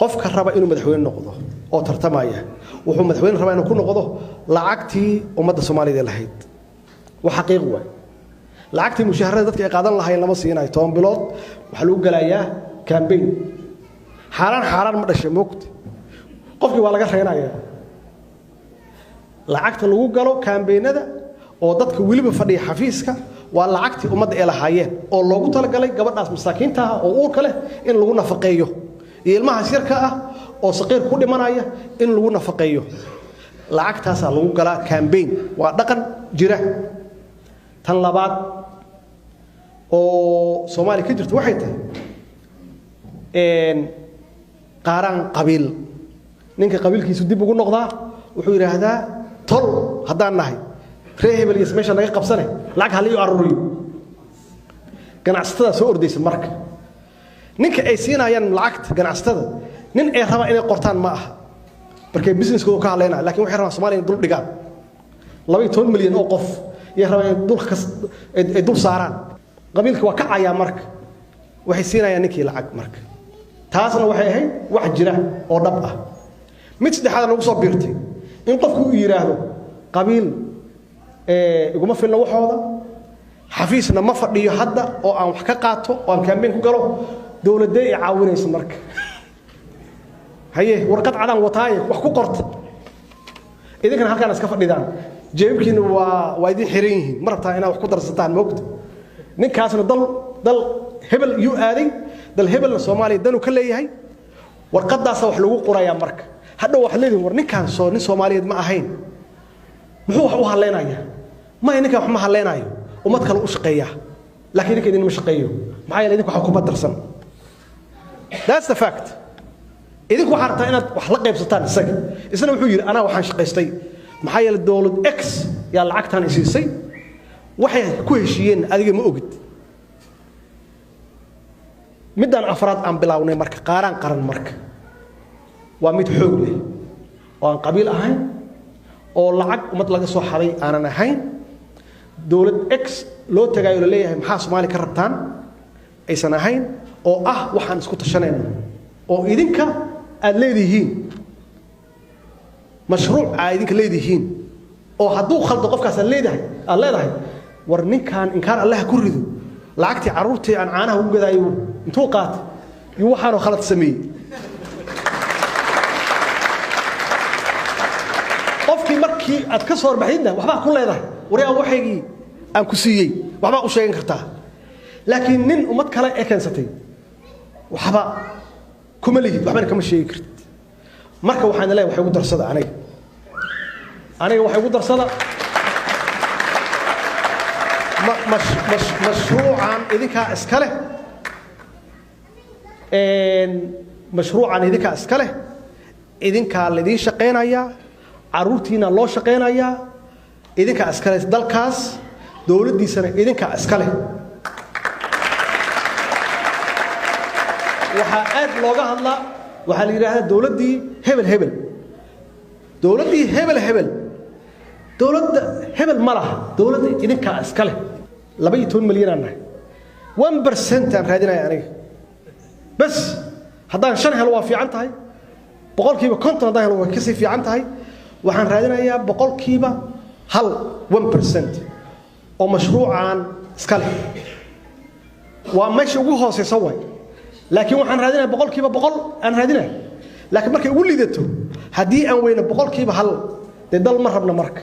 Qofka raba inuu madaxweyne noqdo oo tartamaya wuxuu madaxweyne rabaa inuu ku noqdo lacagtii ummadda Soomaaliyeed ee lahayd. Waa xaqiiq waay. Lacagtii mushaharada dadka ay qaadan lahaayeen lama siinayo. 10 bilood waxaa lagu galayaa campaign. Xaaraan xaaraan ma dhashay moogta. Qofkii waa laga reenayaa. Lacagta lagu galo campaignada oo dadka weliba fadhiya xafiiska waa lacagtii ummadda ay lahaayeen oo loogu talagalay gabadhaas masaakiinta ah oo uurka leh in lagu nafaqeeyo, iyo ilmahaas yarka ah oo saqiir ku dhimanaya in lagu nafaqeeyo. Lacagtaasaa lagu galaa campaign. Waa dhaqan jira. Tan labaad oo Soomaaliya ka jirto waxay tahay qaaraan qabiil. Ninka qabiilkiisu dib ugu noqdaa wuxuu yidhaahdaa tol haddaan nahay reer hebel iyo meesha naga qabsane lacag hala ii aruuriyo. Ganacsatada soo ordaysa marka ninka ay siinayaan lacagta ganacsatada nin ay rabaan inay qortaan ma aha, markay businesskooda ka hadlaynaya, laakiin waxay rabaan Soomaaliya inay dul dhigaan. 12 milyan oo qof yay rabaan inay dulka ay dul saaraan. Qabiilka waa kacayaa marka waxay siinayaan ninkii lacag marka. Taasna waxay ahayd wax jira oo dhab ah. Mid saddexaad nagu soo biirtay in qofku uu yidhaahdo qabiil iguma filna waxooda, xafiisna ma fadhiyo hadda oo aan wax ka qaato oo aan campaign ku galo, dowladee i caawinaysa marka. Haye warqad cadaan wataaye wax ku qorta. Idinkana halkaan iska fadhidaan, jeebabkiina waa idin xiran yihiin, ma rabtaa inaad wax ku darsataan moogta. Ninkaasna dal hebel yuu aaday, dal hebelna Soomaaliya danuu ka leeyahay. Warqadaasa wax lagu qorayaa marka. Hadhow waxaad leedihin war ninkaan soo nin Soomaaliyeed ma ahayn, muxuu wax u hadlaynayaa? Maya, ninkaan wax ma hadlaynayo, ummad kale u shaqeeyaa, laakiin idinka idinma shaqeeyo. Maxaa yeelay idinku wax kuma darsan. That's the fact. Idinku waxaa rabtaa inaad wax la qaybsataan isaga. Isna wuxuu yidhi anaa waxaan shaqaystay, maxaa yeelay dowlad X yaa lacagtaan isiisay, waxay ku heshiiyeen adiga ma ogid. Middaan afraad aan bilownay marka qaaraan qaran marka waa mid xoog leh oo aan qabiil ahayn oo lacag ummad laga soo xaday aanan ahayn, dowlad X loo tagaayo la leeyahay maxaa Soomaaliya ka rabtaan aysan ahayn, oo ah waxaan isku tashanayno oo idinka aad leedihiin, mashruuc aad idinka leedihiin, oo hadduu khaldo qofkaas aad leedahay aad leedahay war ninkaan inkaan Allaha ku rido, lacagtii carruurtii aan caanaha ugu gadaayo intuu qaatay iyo waxaanoo khalad sameeyey. Qofkii markii aad ka soo horbaxdidna waxbaa ku leedahay, waryaa waxaygii aan ku siiyey waxbaa u sheegan kartaa. Laakiin nin ummad kale ee keensatay waxba kuma lihid, waxbana kama sheegi kartid. Marka waxaan leeyahay waxay ugu darsada aniga, aniga waxay ugu darsada mashruucan idinkaa iska leh, mashruucan idinkaa iska leh, idinkaa laidiin shaqaynayaa, carruurtiina loo shaqaynayaa, idinkaa iska leh dalkaas, dowladdiisana idinkaa iska leh. Waxaa aad looga hadlaa, waxaa la yidhaahdaa dowladdii hebel hebel, dowladdii hebel hebel. Dowladda hebel ma laha, dowladda idinkaa iska leh. 12 milyan aan nahay, 1% aan raadinaya aniga bas. Haddaan 5 helo waa fiican tahay, 50% haddaan helo waa kasii fiican tahay. Waxaan raadinayaa 1%, 1% oo mashruucan iska leh. Waa meesha ugu hooseysa waay, laakiin waxaan raadinaya 100% aan raadinaya. Laakiin markay ugu liidato haddii aan weyno 1%, dee dal ma rabna marka.